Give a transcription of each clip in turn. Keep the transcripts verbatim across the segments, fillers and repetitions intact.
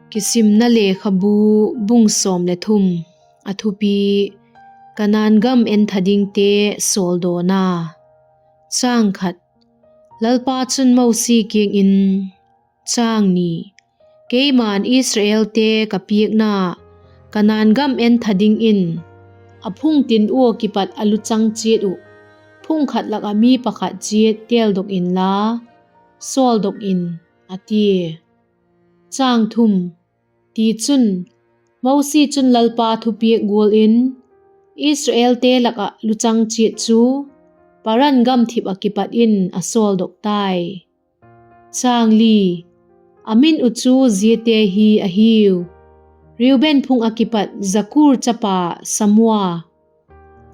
Kisimna Lekhabu, bung sawm le thum. A thupi: Kanaan gam entha dingte sawldawna. Chang khat. Lalpa chun Mosi kiang in, Chang ni. Keima'n Israelte ka piakna Kanaan gam entha dingin a phung tin ua kipat a luchang chiat uh phung khat lak ah mi pakhat chiat têldok inla, sawldok in, a tia. Chang thum. Tichun, Mosi chun Lalpa thupiak gual in Israelte lak ah luchang chiat chu Paran gamthip ah kipat in a sawldok tai. Chang li. A min uh chu ziate hi ahiu: Reuben phung ah kipat Zakur chapa Samua.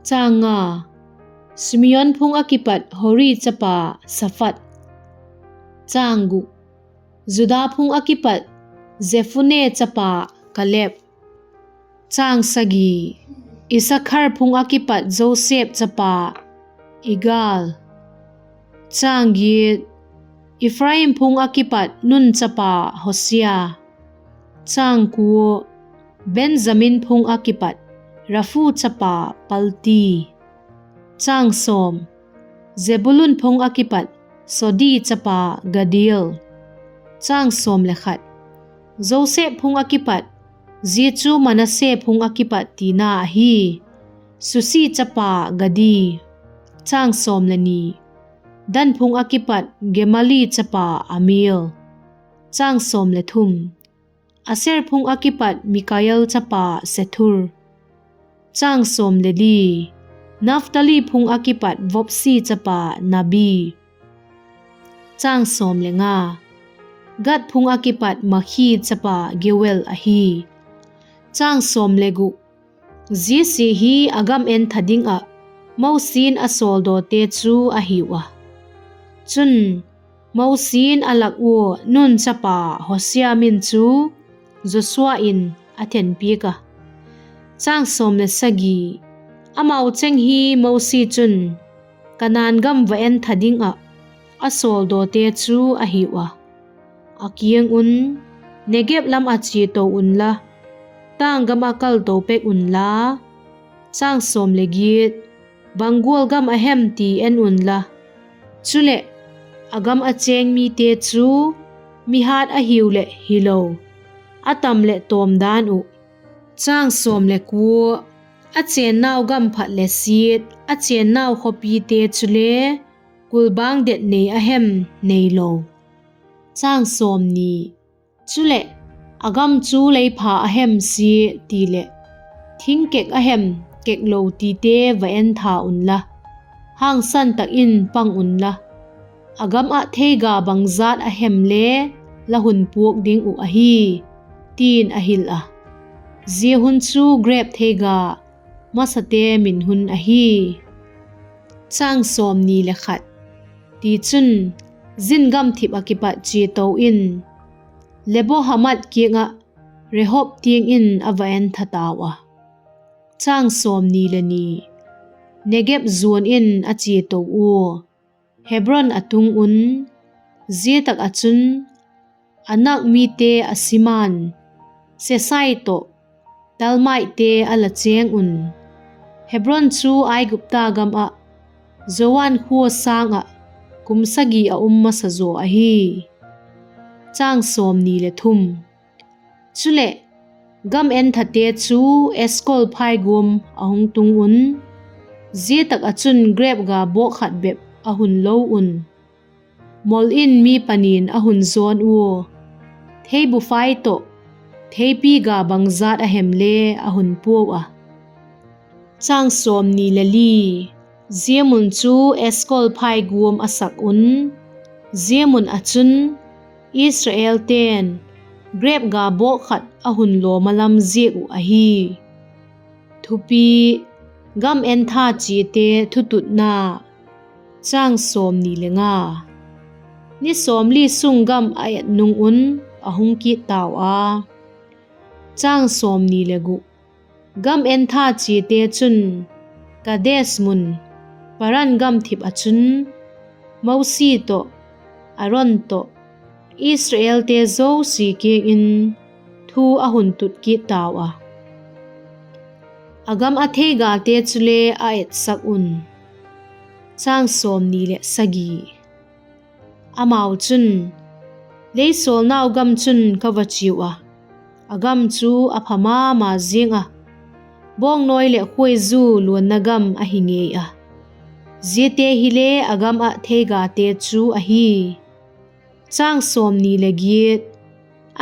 Chang nga. Simeon phung ah kipat Hori chapa Saphat. Chang guk. Juda phung ah kipat Jephunne chapa Kaleb. Chang sagi. Isakhar phung ah kipat Joseph chapa Igal. Chang giat. Ephraim phung ah kipat Nun chapa Hosia. Chang kua. Benjamin phung ah kipat Raphu chapa Palti. Chang sawm. Zebulun phung ah kipat Sodi chapa Gadiel. Chang sawm le khat. Joseph phung ah kipat, zia chu Manasse phung ah kipat tina ahi, Susi chapa Gadi. Chang sawm le ni. Dan phung ah kipat Gemali chapa Amiel. Chang sawm le thum. Aser phung ah kipat Mikael chapa Sethur. Chang sawm le li. Naphtali phung ah kipat Vopsi chapa Nabi. Chang sawm le nga. Gad phung ah kipat Makhi chapa Geuel ahi. Chang sawm le guk. Zia sia hi a gam entha ding ah Mosi'n a sawldawte chu ahiu a. Chun, Mosi'n a lak ua Nun chapa Hosia min chu Joshua in a thenpiak a. Chang sawm le sagi. Amau cheng hi Mosi chun Kanaan gam va entha ding ah a sawldawte chu ahiu a. A kiang un, Negeb lam ah chia to unla, tâng gam ah kal to pek unla, chang sawm le giat, bang gual gam a hem ti en unla, chuleh, a gam ah chêng mite chu mi hat ahiu leh hilo, a tam leh tawm dan uh, chang sawm le kua, a chênnau gam phat leh siat a chênnau khawpite chule kulbang det nei a hem neilo, chang sawmni. Chuleh, a gam chu lei pha a hem sia ti leh, thing kek a hem keklo tite va entha unla, hangsan tak in pang unla, a gam ah theiga bangjat a hem le la hun puak ding uh ahi, ti'n a hil a. Zia hun chu grep theiga masate min hun ahi. Chang sawmni le khat. Tichun, Zin gamthip ah kipat chia to in, Lebo Hamat kiang ah Rehob tiang in a va entha tau a. Chang sawmni le ni. Negeb zuan in a chia to ua, Hebron a tung un, zia tak ah chun Anak mite a sima'n, Sesai tawh Talmaite a la chêng un, Hebron chu Aigupta gam ah Zoan khua sâng ah kum sagi a um masa zaw ahi. Chang sawmni le thum. Chuleh, gam enthate chu Eskol phaiguam a hung tung un, zia tak ah chun grep ga bawk khat bep a hun lo un, mol in mi pani'n a hun zawn ua, theibuphai tawh theipi ga bangjat a hem le a hun puau a. Chang sawmni le li. Zia mun chu Eskol phaiguam a sak un, zia mun ah chun Israelte'n grep ga bawk khat a hun lawm a lam ziak uh ahi. Thupi: Gam entha chiate thututna. Chang sawmni le nga. Ni sawmli sung gam a et nung un a hung kit tau a. Chang sawmni le gu. Gam entha chiate chun Kades mun, Paran gamthip ah chun, Mosi tawh, Aron tawh, Israelte zosia kiang in thu a hun tut kit tau a. A gam ah theigate chule a etsak un. Amau chun, Lei sawlnau gam chun ka va chiau a, a gam chu a pha ma ma ziang ah, bawngnawi leh khuaizu luanna gam ahi ngei a; ziate hile a gam ah theigate chu ahi.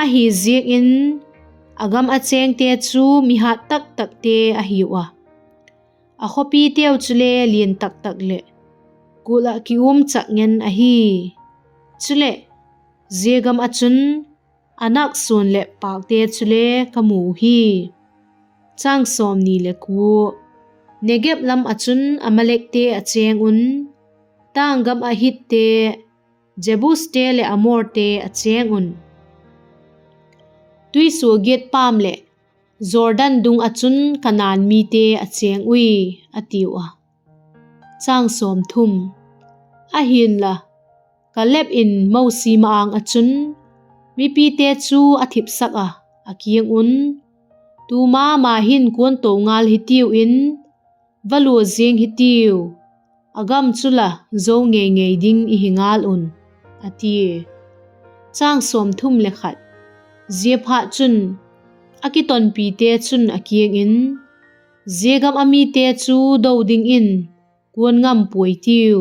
Ahi ziak in, a gam ah chêngte chu mi hat tak takte ahiu a, a khawpiteu chule lian tak tak leh kul ah ki um chak ngen ahi. Chuleh, zia gam ah chun Anak suan leh pâkte chule ka mu hi. Negeb lam ah chun Amalekte a chêng un, tâng gam ah Hitte, Jebuste leh Amorte a chêng un, tuisuagiat pâm leh Jordan dung ah chun Kanaan mite a chêng ui, a tiu a. Ahi'nla, Kaleb in Mosi ma-âng ah chun mipite chu a thipsak ah, a kiang un, Tu ma ma hin kuanto ngal hitiu in, va lua ziang hitiu; a gam chu la zo ngei ngei ding i hi ngal un, a tia. Ziaphatchun, a kitonpite chun a kiang in, Zia gam ah mite chu do dingin kuan ngam puai tiu;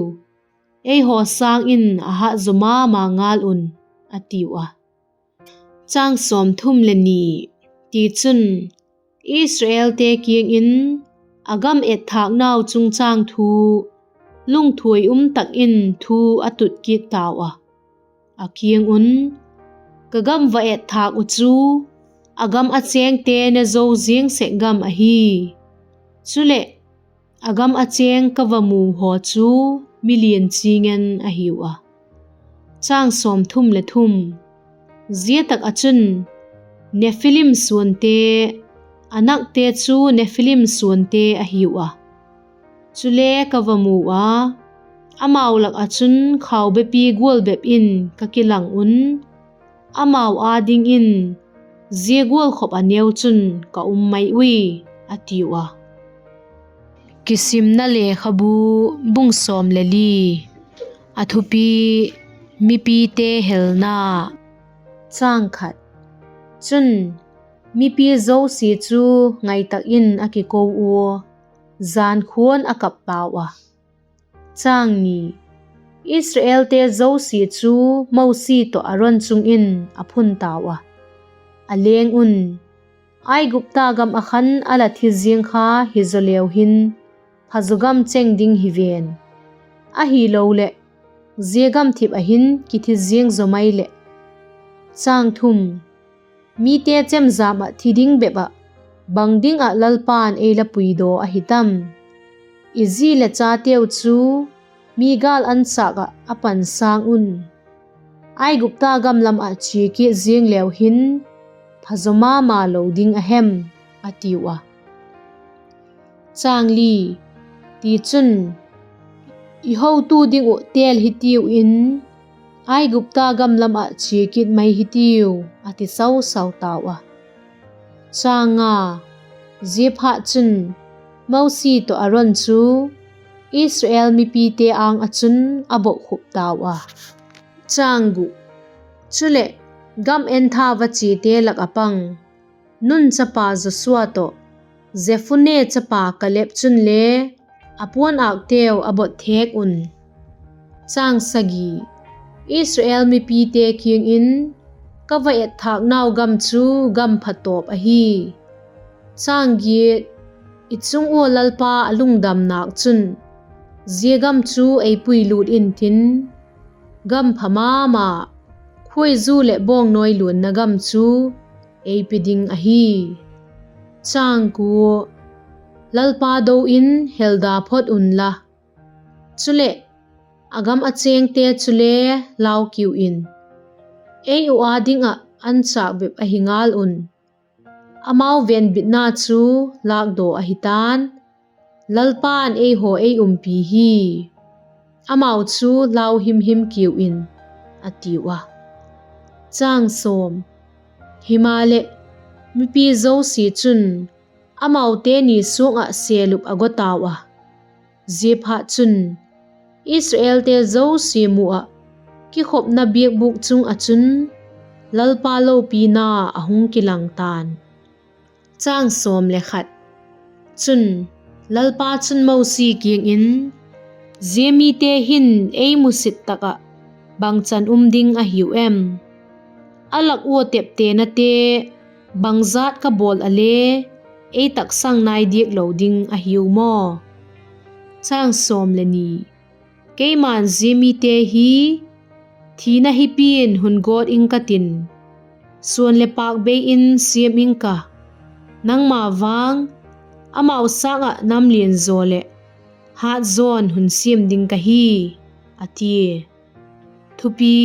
eihaw sâng in a hat zaw ma ma ngal un, a tiu a. Tichun, Israelte kiang in a gam etthâknau chungchâng thu lungthuai um tak in thu a tut kit tau a, a kiang un, Ka gam va etthâk uh chu a gam ah chêngte ne zo ziang sek gam ahi; chuleh, a gam ah chêng ka va mu haw chu mi lian chi ngen ahiu a. Zia tak ah chun Nephilim suante, Anakte chu Nephilim suante ahiu a; chule ka va mu a, amau lak ah chun khaubepi gual bep in ka kilang un, amau â dingin zia gual khop ah neu chun ka um mai ui, a tiu a. Kisimna Lekhabu, bung sawm le li. A thupi: Mipite helna. Chun, mipi zosia chu ngai tak in a kiko ua, jankhua'n a kap tau a. Israelte zosia chu Mosi tawh Aron chung in a phun tau a, a leng un, Aigupta gam ah khan a la thi ziang kha hizaw leu hin, phazaw gam chêng ding hi ven; ahiloleh, zia gamthip ah hin kithi ziang zaw mai leh. Mite chemjam ah thi ding bep ah bang ding ah Lalpa'n ei la puidaw ahi tam? I zi leh chateu chu mi gâl anchâk ah a pan sâng un, Aigupta gam lam ah chia kit ziang leu hin, phazaw ma ma lo ding a hem? a tiu a. Tichun, I hotu ding uh têl hitiu in, Aigupta gam lam ah chia kit mai hitiu, a ti sau sau tau a. Ziaphatchun, Mosi tawh Aron chu Israel mipite âng ah chun a bokkhup tau a. Chuleh, gam entha va chiate lak ah pang, Nun chapa Joshua tawh Jephunne chapa Kaleb chunle a puan âkteu a bot thêk un. Israel mipite kiang in, Ka va etthâknau gam chu gam pha tawp ahi. I chung ua Lalpa a lungdam nâk chun, zia gam chu ei puilût intin, gam pha ma ma, khuaizu leh bawngnawi luanna gam chu ei pe ding ahi. Lalpa do in helda phot unla, chuleh, a gam ah chêngte chule lau kiu in, ei uh â ding ah anchâk bep ahi ngal un; amau venbitna chu lâkdaw ahi ta'n, Lalpa'n eihaw ei umpi hi; amau chu lau him him kiu in, a tiu a. Himaleh, mipi zosia chun amaute ni suang ah selup a gaw tau a. Ziaphatchun, Israelte zosia mu ah kikhopna biakbûk chung ah chun Lalpa lopina a hung kilang ta'n. Chun, Lalpa chun Mosi kiang in, Zia mite hin ei musit tak ah bangchan um ding ahiu em? A lak ua teptenate bangjat ka bawl ah le ei taksang nai diak lo ding ahiu maw? Keima'n zia mite hi thina hipi'n hun gawt ing ka tin, suan leh pâk bei in siam ing ka; nangma vang amau sâng ah nam lian zaw leh hât zaw'n hun siam ding ka hi, a tia. Thupi: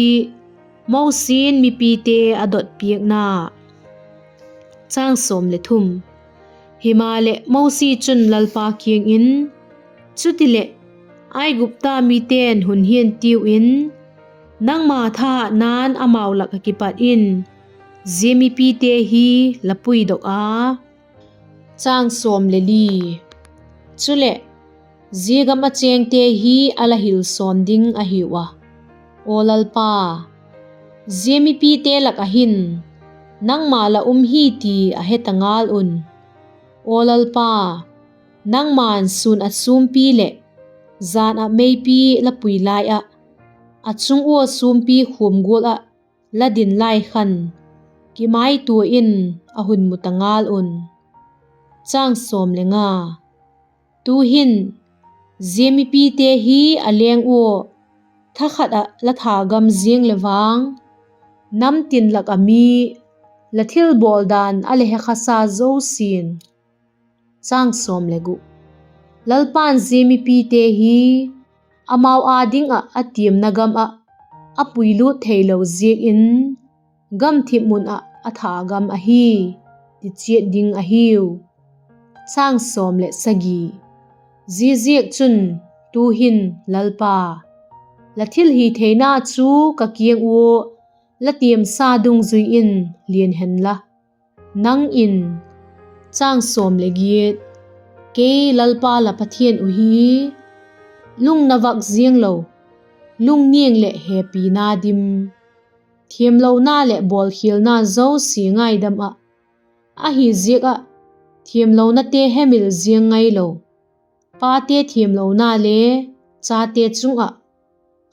Mosi'n mipite a dot piakna. Himaleh, Mosi chun Lalpa kiang in, Chutileh, Aigupta mite'n hun hian tiu in, nangma thahatna'n amau lak ah kipat in zia mipite hi la puidok a. Chuleh, zia gam ah chêngte hi a la hil sawn ding ahiu a. Aw Lalpa, zia mipite lak ah hin nangma la um hi ti a he ta ngal un. Aw Lalpa, nangma'n sûn ah sûmpi leh jan ah meipi la pui lai ah, a chung ua sûmpi khuam gual ah la din lai khan, kimaitua in a hun mu ta ngal un. Tu'hin, zia mipite hi a leng ua thakhat ah la thagam ziang leh vang, nam tin lak ah mi, la thilbawl dan a la hekha sa zosia'n, Lalpa'n zia mipite hi amau â ding ah a tiamna gam ah a puilût theilo ziak in, gamthip mun ah a thagam ahi, ti chiat ding ahiu. Ziaziakchun, tu'hin, Lalpa, la thilhitheina chu ka kiang ua la tiamsa dungzui in lian hen la, nang in, Kei Lalpa la Pathian uhi, lungna vak ziang lo, lungniang leh hepina dim, thiamlona leh bawlkhialna zosia ngaidam ah, ahiziak ah thiamlonate hemil ziang ngailo, pate thiamlona le chate chung ah,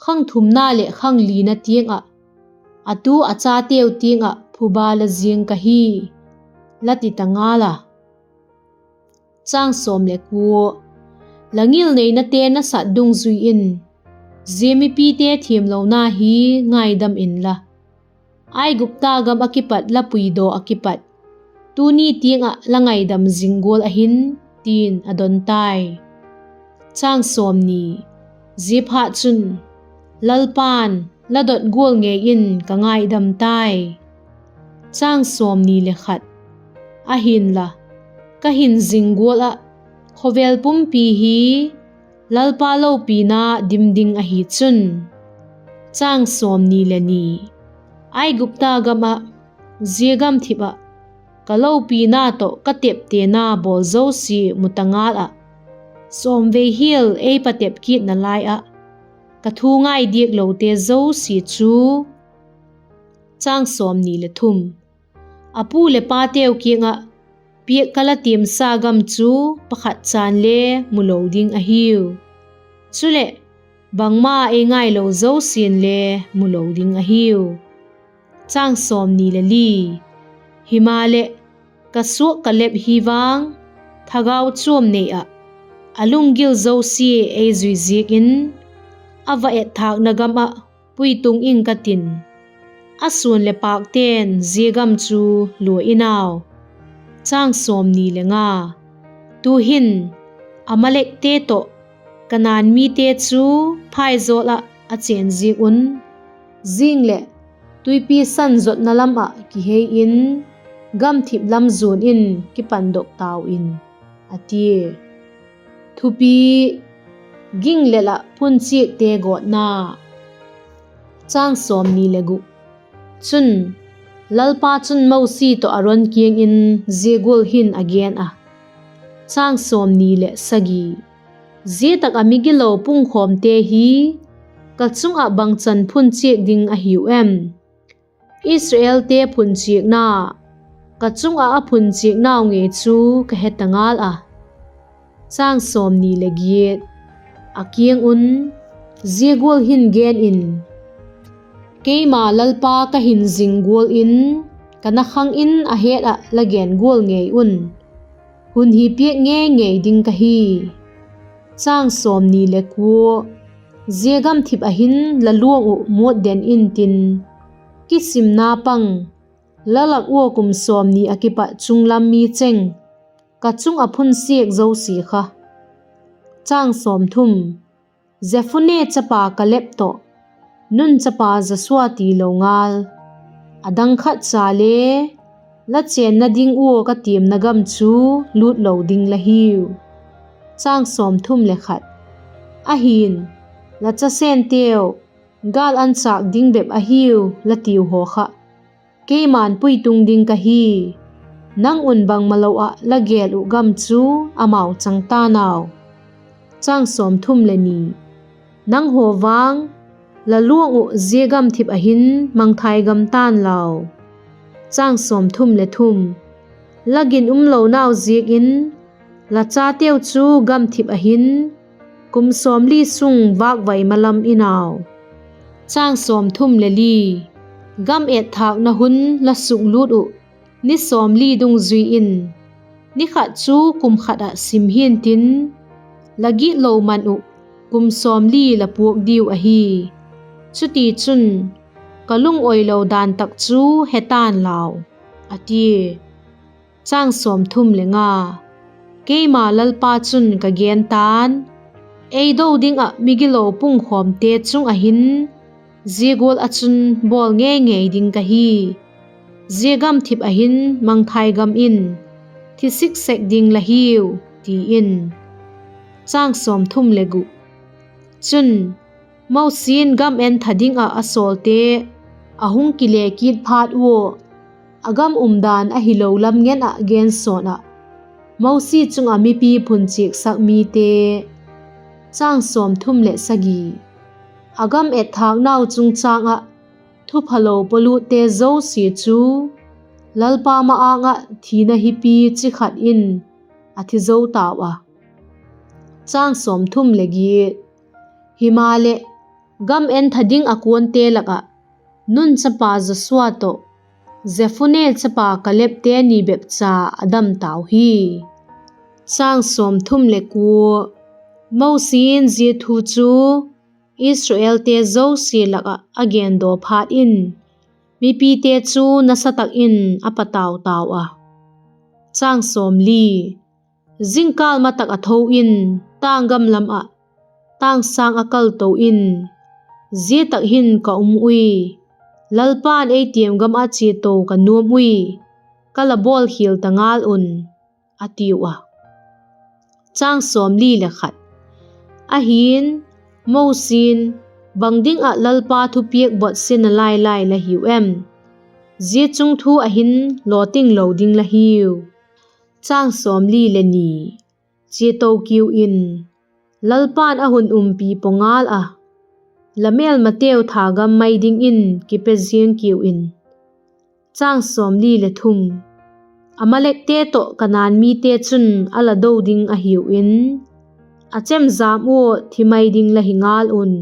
khang thumna leh khang lina tiang ah, a tu a chateu tiang ah phuba la ziang ka hi, la ti ta ngal a. La ngilneinate nasat dungzui in, zia mipite thiamlona hi ngaidam inla, Aigupta gam ah kipat la puidaw ah kipat tuni tiang ah la ngaidam zing gual ahin, ti'n a don tai. Ziaphatchun, Lalpa'n, La dot gual ngei in ka ngaidam tai. Ahi'nla, ka hin zing gual ah khawvel pumpi hi Lalpa lopina dim ding ahi chun, Aigupta gam ah, zia gamthip ah, ka lopina tawh ka teptena bawl zosia mu ta ngal ah, sawmvei hial ei patep kitna lai ah, ka thu ngai diaklote zosia chu, a pu leh pateu kiang ah piak ka la tiamsa gam chu pakhat chan le mu lo ding ahiu; chuleh, bangma ei ngailo zosia'n le mu lo ding ahiu. Himaleh, ka suak ka lep hi vang, thagau chuam nei ah, a lunggil zosia ei zui ziak in, a va etthâkna gam ah puitung ing ka tin, a suan leh pâkte'n zia gam chu lua in au. Tu'hin, Amalekte tawh Kanaan mite chu phaizawl ah a chên ziak un, zing leh tuipi san zotna lam ah kihei in, gamthip lam zuan in kipandok tau in, a tia. Thupi: Ginglel ah phunchiakte gawtna. Chun, Lalpa chun Mosi tawh Aron kiang in zia gual hin a gen a: Zia tak ah migilo pungkhawmte hi ka chung ah bangchan phunchiak ding a hiu em? Israelte phunchiakna, ka chung ah a phunchiaknau ngei chu ka he ta ngal a. A kiang un, zia gual hin gen in: Keima Lalpa ka hin zing gual in, ka nakhang in a het ah la gen gual ngei un, hun hi piak ngei ngei ding ka hi. Zia gamthip ah hin la luang uh muat den intin, kisimna pang, la lak ua kum sawmni ah kipat chunglam mi cheng, ka chung ah phunsiak zosia kha, Jephune chapa Kaleb tawh Nun chapa Joshua tilo ngal, a dang khat cha le la chênna ding ua ka tiamna gam chu lût lo ding la hiu. Ahi'n, la chasenteu, gâl anchâk ding bep ahiu la tiu haw kha, keima'n puitung ding ka hi. Nang un bangmalo ah la gêl uh gam chu amau chang ta'n au. Nanghaw vang, la luang uh zia gamthip ah hin mangthai gam ta'n lau. La ginumlonau ziak in la chateu chu gamthip ah hin kum sawmli sung vâkvai malam in au. Gam etthâkna hun la suklût uh ni sawmli dungzui in, ni khat chu kum khat ah sim hi'ntin, la gitlo man uh kum sawmli la puak diu ahi; chutichun, ka lung-oilo dan tak chu he ta'n lau, a tia. Keima Lalpa chun ka gen ta'n, ei do ding ah migilo pungkhawmte chung ah hin zia gual ah chun bawl ngei ngei ding ka hi; zia gamthip ah hin mangthai gam in thi sik sek ding la hiu, ti in. Chun, Mosi'n gam entha ding ah a sawlte a hung kile kit phat ua, a gam umdan ahilo lam ngen ah gensawn ah, Mosi chung ah mipi phunchiaksak mite. A gam etthâknau chungchâng ah thuphalo pawlutte zosia chu Lalpa ma-âng ah thina hipi chi khat in a thi zo tau a. Himaleh, gam entha ding ah kuante lak ah Nun chapa Joshua tawh Jephune chapa Kalebte ni bepcha a dam tau hi. Mosi'n zia thu chu Israelte zosia lak ah a gendaw phat in, mipite chu nasa tak in a patau tau a. Zingkâl ma tak ah tho in, tâng gam lam ah tâng sâng a kalto in, zia tak hin ka um ui; Lalpa'n ei tiam gam ah chia to ka nuam ui, ka la bawlkhial ta ngal un, a tiu a. Ahi'n, Mosi'n, Bang ding ah Lalpa thupiak botsia nalai lai la hiu em? Zia chung thu ah hin lawting lo ding la hiu. Chia to kiu in, Lalpa'n a hun umpi paw ngal a; la mêlmateu thagam mai dingin kipe ziang kiu in. Amalekte tawh Kanaan mite chun a la do ding ahiu in, a chemjam ua thi mai ding la hi ngal un;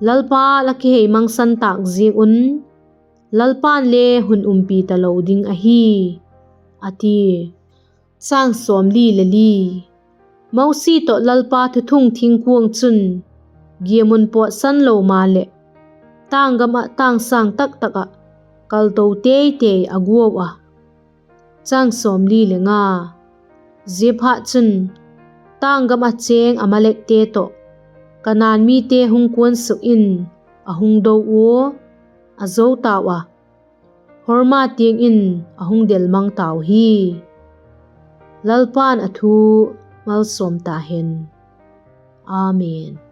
Lalpa la kiheimangsan tâk ziak un, Lalpa'n le hun umpi talo ding ahi, a tia. Mosi tawh Lalpa thuthung thingkuang chun giamun pawtsan lo maleh, tâng gam ah tâng sâng tak tak ah kalto teitei a guau a. Ziaphatchun, tâng gam ah chêng Amalekte tawh Kanaan mite hung kuan suk in a hung do ua, a zo tau a, Horma tiang in a hung del mang tau hi. Lalpa'n a thu malsawm ta hen. Amen.